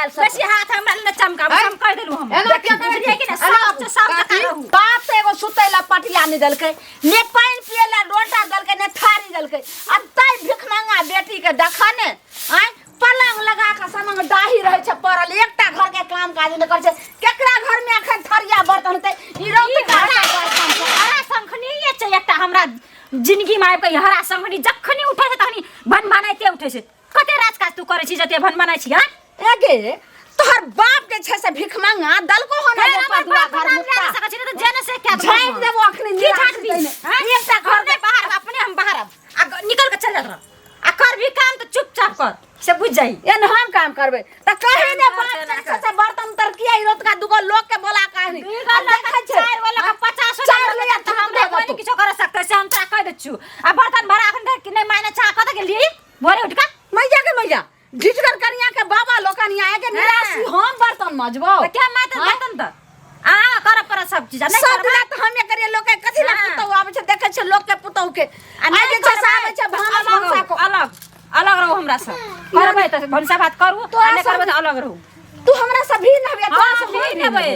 आयल सब। बेसी हाथ हमरा लग चमका ऐ, हम कह देलु हम एना किया करै बुझलियै कि छी? ने एना साफ साफ जकाँ काकी, रहू बाप तऽ एगो सुतै ला पटिया नहि देलकै ने पानि पियै ला लोटा देलकै ने थारी देलकै आ तै भिखमंगा बेटी के देखऽ ने आँय पलंग लगा कऽ समंग डाही रहै छै पड़ल एकटा घर के काम काज नहि करै छै केकरा घर में अखन थरिया बर्तन हेतै ई रौतका बर्तन छै। हरा शंखनी छै एकटा हमरा जिंदगी में आबि कऽ ई हरा शंखनी जखनी उठै छै तखनी भन भनाइते उठै छै कते राजकाज तू करै छी जते भन भनाइ छी हाँ ए गे तोहर बाप जे छै से भिखमंगा दलको होना हे जे हमर पदुआ बाप घर नाम मुक्ता लए सकै छी नहि तऽ जेने से क्या झाँपि देबो अखनी की निराश झाँपबी तैने। हाँ? एकटा घर घर नहीं बाहर अपने हम बाहर आब आ निकल के चल जात रह आ कर भी काम तऽ चुपचाप कर से बुझ जाई एन हम काम करबै तऽ कहे ने काम बाप कर, जे तेना छै से बर्तन तर किया ई रतका दुगो लोग के बोला काहे दुगो लोग के चारि गो लोग के 50 चारि लोग तऽ हमरा कोई नहीं किछो कर सकते से हम तोरा कह दै छु आ बर्तन भरा अखन तक नहि माने चाह कतऽ गेलियै भोरे उठ कऽ मैया के मैया ढिठगर कनिया के बाबा लोकनि आए के निराशी हम बर्तन मजबो तऽ क्या मायते बर्तन तऽ अहाँ करऽ पड़त सब चीज आ नहि सब करबै दिना तऽ हमे करिए लोक के कथी ला हाँ। पुतहु आबै छै देखै छै लोक के पुतहु के आ आ नहि जे छै से करबै आबै छै तऽ भानस अलग भनसा रहू, को अलग अलग रहू हमरा से करबै तऽ भनसा भात करू आ तोरा नहि करबै सब- तऽ अलग रहू तू हमरा से भी नहबे तोरा हाँ, से भी हम नेबै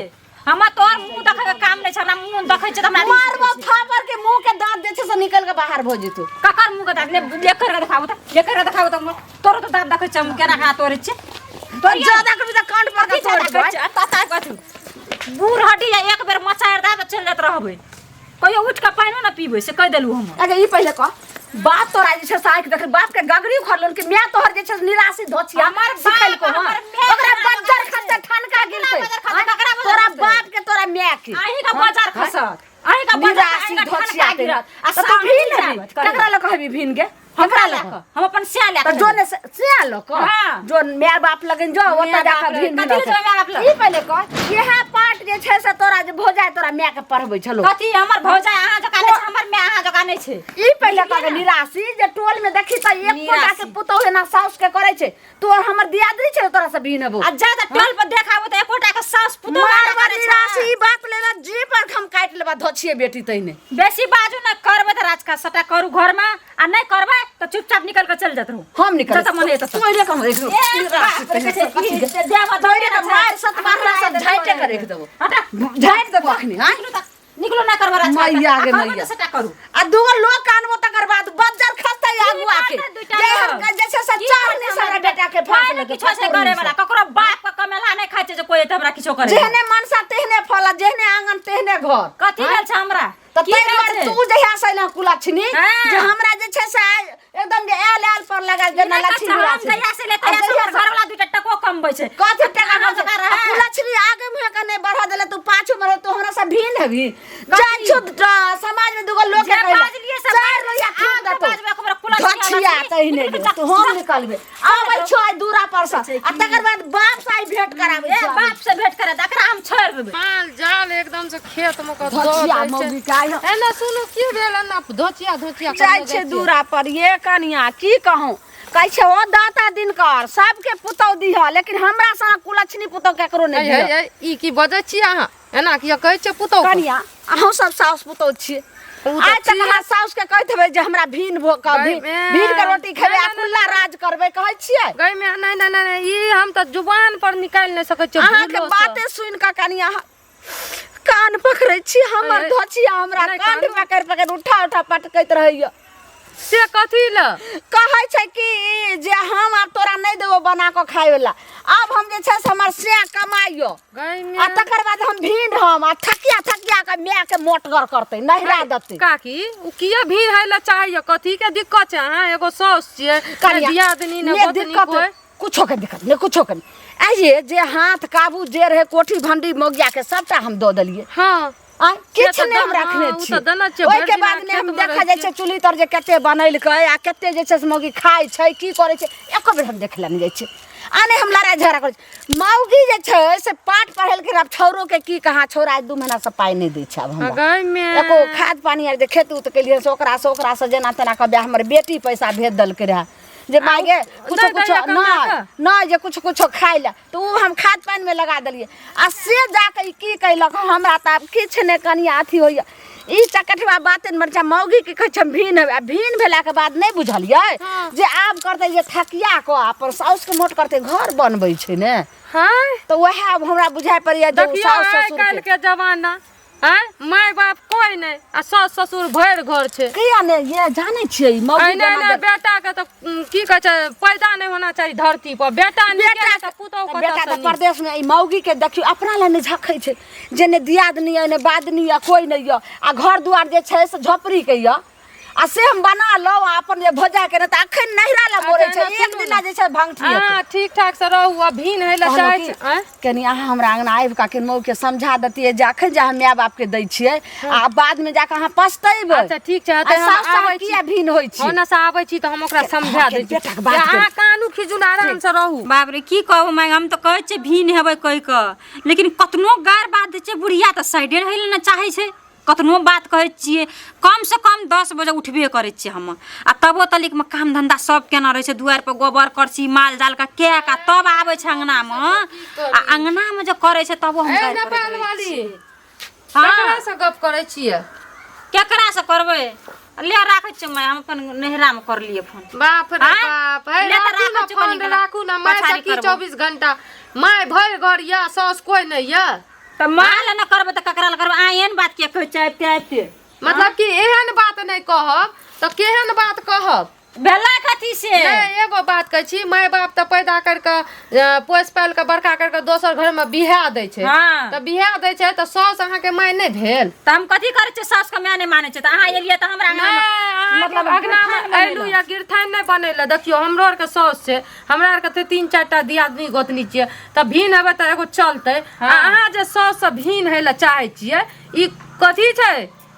हमरा तोहर मुँह देखै के काम नहि छै हमरा मुँह देखै छै तऽ हमरा मारबो थापर के मुंह के दांत जे छै से निकल के बाहर भऽ जेतौ ककर मुँह के दाँत ले ले कर के देखाबू तऽ ले कर के देखाबू तऽ तोरो तऽ दाँत देखै छै हम केना हाथ तोड़ै छियै तो ज्यादा कभी तऽ कांट पर के कथी तोड़ ज्यादा देबै कहै छै? आ ता कथी बूढ़ हड्डी या एक बेर मचारि दए तऽ चलि जाइत रहबै कहियो उठि कऽ पानिओ ने पीबै से कहि देलहुँ हम अच्छा ई पहिले कह बाप तोरा जे छै से आँखि देख बाप के गगरी उखड़लन कि माय तोहर जे छै से निराशी धोछिया हमर बाप, सिखलको हँ हमर माय ओकरा केना बज्जर बजर खसते ठनका गिरते बज्जर खसतै, ककरा बज्जर तोरा खसतै? बाप के तोरा माय के अहीं के बजार खसत अहीं के बजार निराशी अहीं के धोछिया ठनका के गिरत आ तऽ तू सामने भीन हेबी जाबत कहियो। ककरा लऽ कहबी भीन गे हमरा ककरा लए लऽ कऽ हम अपन सिया लए तऽ कऽ जो ने से लऽ कऽ हाँ। जो माय बाप लगन जो ओतऽ माय जाकऽ बाप भीन लग- कथी लए जेबै माय बाप लग? ई पहिले कह इएह पाठ जे छै से तोरा जे भौजाइ तोरा माय के पढ़बै छलो कथी हमर भौजाइ अहाँ जकाँ नहि छै हमर माय अहाँ जकाँ नहि छै ई पहिले कह के निराशी जे टोल में देखी तऽ एक गोटा के निराशी। पुतोह एना साउस के करै छै तू और हमर दियादरी छै तोरा से भीन हेबो आ जा तऽ टोल पर देखाबो तऽ एकोटा के सास पुतोह मारबा करै छै। निराशी ई बात लेला जी पर हम काटि लेबा धोछिए बेटी तैने बेसी बाजू न करबै तऽ राजकाज सबटा करू घरमे आ नहि करबै तऽ चुपचाप निकल कऽ चलि जाइत रहू हम निकल जतऽ मन हेतै तू अइले कम देख ए, बाप रे, कहै छै, ई देह तोरे के मार सत मारला सब झाइटे के रख देबो हटा झाइट देबो अखनी हां निकलू तऽ निकलू ना करबै राजकाज मैया गे आ करबै मैया। तऽ सबटा करू आ दूगो लोग कानबो तकर बाद बज्जर खसतै आगू आके दुइटा जे लोग। हम जे छै से की चार करतै नहीं हमरा सारा बेटा के कोइ फांस नहि लगे किछो छै करे वाला ककरो बाप के कमेला नहि खाइ छै जे कोइ एतऽ हमरा किछो करे जेहने मनसा तेहने फल जेहने आंगन तेहने घर कथी भेल छै हमरा तऽ की ताहि भेल दुआरे छै? तू जहिया से अयलह कुलक्षणी हाँ। जे हमरा जे छै से आइ एकदम जे आयल आयल पर लगा जे नहि लक्ष्मी कच्चा, हम जहिया से ले तहिया से हमर घरवाला दूटा टको कमबै छै कथी टका अहाँ कमबै जकाँ छै? आ रहै। कुलक्षणी आगे मुँहे के नहि बढ़ऽ देले तू पाछू में रह तू हमरा से भिन्न हेबी जाइ छौ समाज में दूगो लोग के जे कहले बाजलियै से चार लोहिया आब थूक जे देतौ बाजबै एकबेर कुलक्षणी धछिया लक्ष्मी, तहिने निकलू, तू हम निकलबे आबै छौ आइ दूरा पर से आ तकर बाद बाप से आइ भेंट कराबै ए छौ बाप से भेंट करे एकरा हम छोड़ि देबै माल जाल एकदम से खेत में कऽ दऽ धछिया दै छै। मौगी के आइ हम एना सुनू की भेल एना धोचिया धोचिया जाइ छै दूरा पर ये कनिया की कहूँ कहै छै ओ दाता दिनकर सबके पुतहु दिह लेकिन हमरा सन कुलक्षणी पुतहु केकरो नहि दिह ई की बजै छी अहाँ एना किया कहै छियै पुतहु के? कनिया अहूँ सब साउस पुतहु छियै उ तऽ आइ तक अहाँ साउस के कहैत हेबै जे हमरा भीन भो कऽ गै भीन मे। भीन के रोटी खेबै आ नहि, नहि, कुल्ला राज करबै कहै छियै गै मे नहि नहि नहि नहि, ई हम तऽ जुबान पर निकालि नहि सकै छियै अहाँके भूलो सँ। बाते सुनि कऽ कनिया कान पकड़ै छी हमर अरे, धोछिया हमरा नहि, कान कान- पकड़ि पकड़ि उठा उठा पटकैत रहैया से कथी लए कहै छै कि जे हम आब तोरा नहि देबो बना कऽ खाय वला आब हम जे छै से हमर से कमाइयो गै मे आ तकर बाद हम भीड़ हम आ थकिया थकिया के माय के मोटगर करतै नहिरा देतै काकी उ किया भीड़ है ला चाहैया कथी के दिक्कत छै अहाँ एगो साउस छियै ने कनिया, दियादनी ने ने गोतनी दिक्कत कोइ कुछो के दिक्कत नहि कुछो के नहि आइये जे हाथ काबू जे रहे कोठी भंडी मोगिया के सबटा हम दऽ देलियै हाँ आँय, किछु तऽ नहि हम हाँ, रखने उ छी तऽ देने छियै, भरि ओहिके दिना बाद ने हम खेतमे देखा रहै जाइ छै चूल्ही तर जे कते बनेलकै आ कते जे छै से मौगी खाइ छै की करै छै एको बेर हम देखै लए नहि जाइ छियै आ नहि हम लड़ाइ झगड़ा करै छी मौगी जे छै से पाठ पढ़ेलकै आब छौड़ोके की कहाँ छौड़ा आइ 2 महीनासँ पाइ नहि दै छै आब हमरा गै मे एको खाद पानी आर जे खेत उत केलियै से ओकरासँ ओकरासँ जेना तेना कऽ हमर बेटी पैसा भेज देलकै रहए। जे माय गे कुछो नहि कुछो दैया कमा नहि कऽ? नहि जे कुछो कुछो खाइ लए तऽ ओ हम खाद पानिमे लगा देलियै आ से जाकऽ ई की कयलक हमरा तऽ आब किछु नहि कनि अथी होइए ई चकठवा बाते ने मरचा मौगी की कहै छै हम भीन हेबै आ भीन भेलाके बाद नहि बुझलियै जे आब करतै जे थकिया कऽ अपन साउसके मोट करतै घर बनबै छै ने हाँ तऽ वएह आब हमरा बुझाइ पड़ैए जे ओ देखियौ साउस आइ ससुरके काल्हि के जमाना आँय माय बाप कोई नहि आ सास ससुर भरि घर छै किया ने ये जानै छियै ई मौगी एहिना जेना एहिना बेटा के तऽ की कहै छै पैदा नहि होना चाही धरती पर बेटा नीके बेटा नहि तऽ पुतहु तऽ बेटा कतऽ तऽ सँ नीक? परदेशमे ई मौगी के देखियौ अपना लए नहि झखै छै जे ने दियादनी यऽ ने बादनी यऽ कोइ नहि यऽ आ घर दुआर जे छै से झोपड़ीके यऽ आ से हम बना लौ आ अपन जे भोजा के नहि तऽ अखन नहिरा लए मोड़ै अच्छा, छै एना एक सुनू दिना जे छै भंगठी हेतै। अहाँ ठीक ठाक से रहू आ भीन होइ लए कहलहुँ चाहै कि छी आँय कनि अहाँ हमरा अङ्गना आबि कऽ कनि मौके समझा दैतियै जे अखन जे हम माय बापके दै छियै आ बादमे जाकऽ अहाँ पछतेबै अच्छा ठीक छै आ तऽ हम साउस अहाँ आबै छी किया भिन्न होइ छी ओना से आबै छी तऽ हम ओकरा समझा दै छी बेटाके बात जे करू। अहाँ कानू खिजू ने आराम से रहू बाप रे की कहू माय हम तऽ कहै छियै भीन हेबै कहि कऽ लेकिन कतनो गार बात दै छियै बुढ़िया तऽ साइडे रहै लए ने चाहै छै कतनो बात कहै छियै कमसँ कम 10 बजे उठबे करै छियै हम आ तबो तलिकमे काम धन्धा सब केना रहै छै दुआरिपर गोबर करसी माल जालके कए कऽ तब आबै छै अङ्गनामे आ अङ्गनामे जे करै छै तबो हम ए गारि करैत नेपाल रहै वाली छियै। हँ ककरा से गप करै छियै केकरासँ करबै ले राखै छियै माय हम अपन नैहरामे करलियै फोन बाप रे आँय? बाप हे ले तऽ राखू राखै ने छियौ फोन कनि राखू ने माय पछाड़ी से की करबौ। 24 घंटा माय भरि घर यऽ साउस कोई नहि यऽ तऽ माँ लए ने करबै तऽ ककरा लए करबै अहाँ एहन बात किया कहै छियै आबिते आबिते मतलब कि एहन बात नहि कहब तऽ केहन बात कहब भेला कथी से नहि एगो बात कहै छी माय बाप तऽ पैदा करि कऽ पोसि पालि कऽ बड़का करि कऽ दोसर घरमे बिहा दै छै हँ। तऽ बिहा दै छै तऽ साउस अहाँके माय नहि भेल तऽ हम कथी करै छियै सासुके माय नहि मानै छै तऽ अहाँ एलियै तऽ हमरा नहि अङ्गनामे अहाँके अङ्गनामे अयलहुँ या गिरथाइन नहि बनेलए देखियौ हमरो आरके साउस छै हमरा आरके तऽ तीन चारि टा दियादनी गोतनी छियै तऽ भिन हेबै तऽ एगो चलतै आ अहाँ जे साउससँ भिन होइ लए चाहै छियै ई कथी छै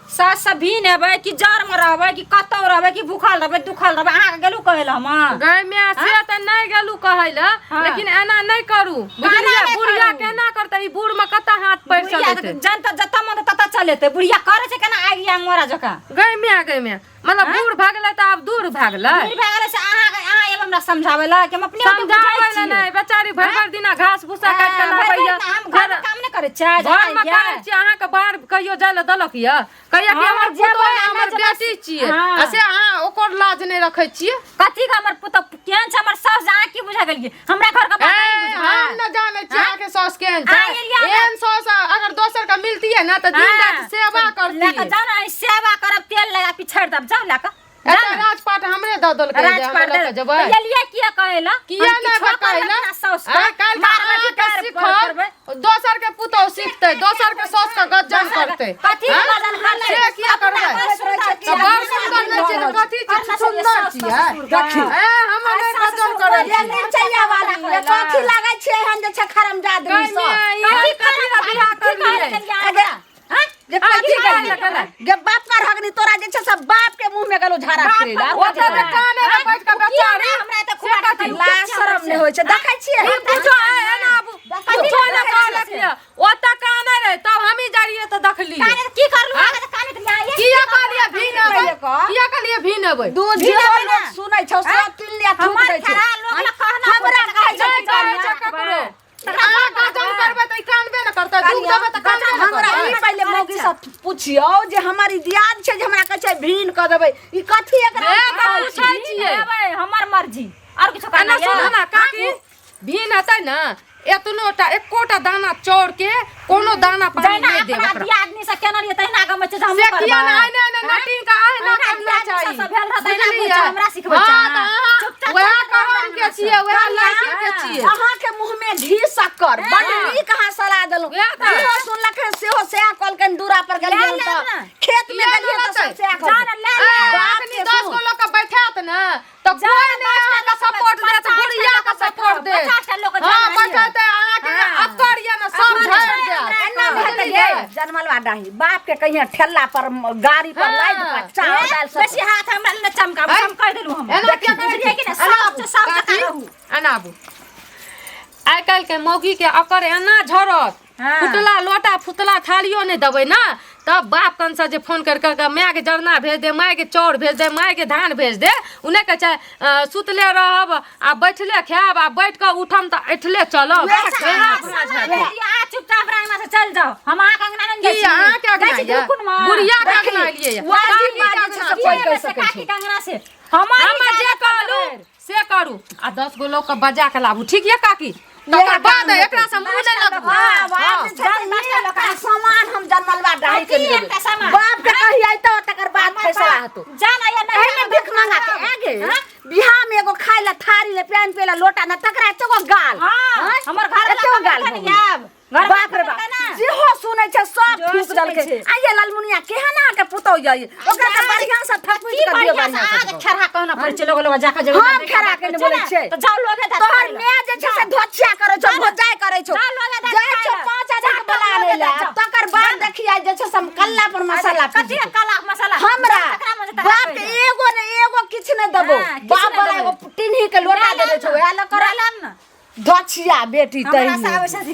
सास से भिन हेबै कि जरमे रहबै कि कतौ रहबै कि भूखल रहबै दुखल रहबै अहाँके गेलहुँ कहै लए हम गै माय से तऽ नहि गेलू कहै लए हाँ। लेकिन एना नहि करू बुझलियै नहि बुढ़िया करू? केना करतै ई बूढ़ मे कतऽ हाथ पैर बुढ़िया चलेतै जन तऽ जतऽ मन ततऽ चलेतै बुढ़िया करै छै केना आगि अंगोरा जकाँ गै माय गै माय मतलब बूढ़ भए गेलै तऽ आब दूर भए गेलै दूर भए गेलै से अहाँ अहाँ एब हमरा समझाबै लए कि हम अपने ओते बुझै समझाबै लए छियै। नहि बेचारी भरि भरि दिना घास भूसा काटि कऽ हाँ, भरि लाबैया भरि हम घरमे काम नहि करै छियै घरमे करै छियै अहाँके बाहर कहियो जाय लए देलक यऽ कहिया कि हाँ, हमर जेबै, पुतोह हमरा हमर जेबै। बेटी छियै हाँ। आ से अहाँ ओकर लाज नहि रखै छियै कथी के हमर पुतोह केहन छै हमर साउस अहाँ की बुझा गेलियै हमरा घर के बात ए, नहीं बुझबै हम न जानै छियै अहाँके साउस केहन छै अहाँ एलियै हमरा- एहन साउस अगर दोसर के मिलतियै ने तऽ दिन राति सेवा लए कऽ करतियै जाउ ने सेवा करब तेल लगा पिछाड़ि देब जाउ लए कऽ एतऽ राजपाट हमरे दऽ देलकै जे हम राजपाट लऽ कऽ जेबै तऽ एलियै किया कहै लए किया हम नहि किछो कहै करबै लए अपना साउस के। आइ काल्हि मारबै अहाँके पिटारबै, सिखल करबै। दोसर के पुतोह सिखतै दोसर के साउस के गज्जन करतै कथी के आँय? गज्जन करतै? से किया करबै बड़ सुन्दर तऽ बड़ सुन्दर नहि छै तऽ कथी छै सुन्दर छियै देखी। ए हमर नहि गज्जन करै ये छी मिरचैया वाली ये कथी लागै छै एहन जे छै खरमजादनी गै सब माय, ई कथी लए बियाह करलियै जे कथी गेली गे बाप का हगनी तोरा जे छै सब बाप के मुंह में गेलो झाड़ा फिरे ला ओतऽ तऽ काने लए बैठ कऽ बेचारी हमरा तऽ खुआ से कथी? ला शरम नहि होइ छै देखै छियै ई पूछो ए एना आबू पूछो ने कहलक ये ओतऽ काने रहे तब हमही जाइ रहियै तऽ देखलियै काने की करलू अहाँ के काने तऽ यहाँ किया कहलियै भीन अबै पहिले कह। किया कहलियै भीन अबै दूध जे लोग सुनै छौ सब तीन लिया थूक हमर दै छै खरा लोग लए कहना हमरा कहै छै नहि कहै छै ककरो अहाँ गजन करबै तऽ ई कानबे ने करतै दुख देबै तऽ कानबे ने हमरा करतै ई पहिले मौगी सब पुछियौ जे हमर ई दियाद छै जे हमरा कहै छै भीन कऽ देबै ई कथी एकरा ए, तऽ पूछै छियै हमर मर्जी और किछो एना करना सुनू ने काकी भीन हेतै ने एतनो टा एकोटा दाना चाउर के कोनो दाना पानी जहिना नहि देब अपना ओकरा दियादनी से केना रहियै तहिना गमै छै जे हमहूँ से किया करबै। ने आइ ने ने नटिन के आइ ना ओहिना करना दियादनी चाही सब भेल रहत, तहिना बुझलियै? बुझ हमरा सिखबै हाँ, छै। तऽ अहाँ चुपचाप वएह चलि जाउ करम के छियै वएह लड़की के छियै अहाँ के मुंह में घी शक्कर बड नीक अहाँ सलाह देलहुँ वएह तऽ। जेहो सुनलक हन सेहो सएह कहलकनि दूरा पर गेलियै ले लेब तऽ ने। खेत में किया गेलियै ने तऽ सब लेतै? सएह जा कहलकै ने, ले ले। बाप अखनी के 10 सुन। गो लोक के बैठायत ने तऽ कोई नहि अहाँके सपोर्ट देत बुढ़िया के सपोर्ट देत 50 टा लोक के हाँ जान आइए। बैठेतै अहाँके अक्कर ये ने सब झाड़ि देत एना नहि हेतै गे जनमलवा डाही बाप के कहिया ठेला पर गाड़ी पर लादि कऽ चावल दालि सब बेसी हाथ हमरा लग चमकाबू हम कहि देलहुँ हम एना किया करै बुझलियै कि नहि एना साफ आबू, साफ जकाँ काकी, रहू एना आबू आइ काल्हि के मौगी के अकर एना झरत हाँ। फुटला लोटा फुतला थालियो नहि देबै ने तऽ तब बाप कंसा जे फोन कर के माय के जरना भेज दे, माय के चाउर भेज दे, माय के धान भेज दे, उ नहि कहै छै सुतले रहब आ बैठले खायब आ बैठ कऽ उठम तऽ ऐठले चलब। वएह वएह भाँज हेतै। अहाँ चुपचाप अपना अंगना से चल जाओ, हम अहाँके अंगना नहि की जाइ छी। अहाँके अंगना जाइ छी यऽ? गुरुकुलमे। बुढ़िया के देखी, अंगना एलियै यऽ। वाजिब काकी के बात जे छै अंगना से कोइ की कहि हेबै से सकै छै। काकी के अंगना से हमर हम जे कहलू से करू आ 10 गो लोग के बजा के लाबू, ठीक ये काकी? इएह तकर बाद काम हेतै। एकरा से मुंह नहि लगबू। हाँ, बाप हाँ। जे छै से एकटा सामान हम जनमलबा डाही के की लेबै। एकटा सामान? बाप के कहियै तऽ तकर बाद फैसला हेतौ। जान आया नहीं एहिमे भीख मांगा के आगे बिहार में एगो खाय ला थारी ने प्यान पे ला लोटा ने तकरा एते गो गाल। हाँ, आँय? हमर घर एते गो गाल वाला भऽ नहीं गेलै। आब। घर बाप रे वाला बाप ना। जेहो सुनै छै सब जेहो थूक सुनै देलकै। छै। आ ये लालमुनिया केहन अहाँके पुतौह यै, ओकरा तऽ बढ़िआँ से थकुचि की कऽ दियौ। बढ़िया से बढ़िआँ से अहाँके खेरहा कहना पड़ै छै, लोग लोग जाके जगह हम खेरहा के नहि बोलै छियै। तऽ जाउ लोगे दा तोहर माय जे छै से धोछिया करै छौ, भोजाइ करै छौ, जाउ लोगे दा जाइ छौ खाय ला। 5 आदमी के जाउ बोला लोगे लै दा ला। जाउ। तकर बाद देखियै जे छै से हम कल्ला पर मसाला कथी पीस के काला मसाला? हमरा तकरा मजे तकरा बाप के कहि दे। एगो ने एगो किछु नहि देबो। हाँ, किछु बाप नहि वाला देबै। एगो टिन्ही के लोटा लए देने छौ, लाम वएह लऽ ने, कर लए लाम ने। धोछिया बेटी हमरा तहिने। से आबै से अथी।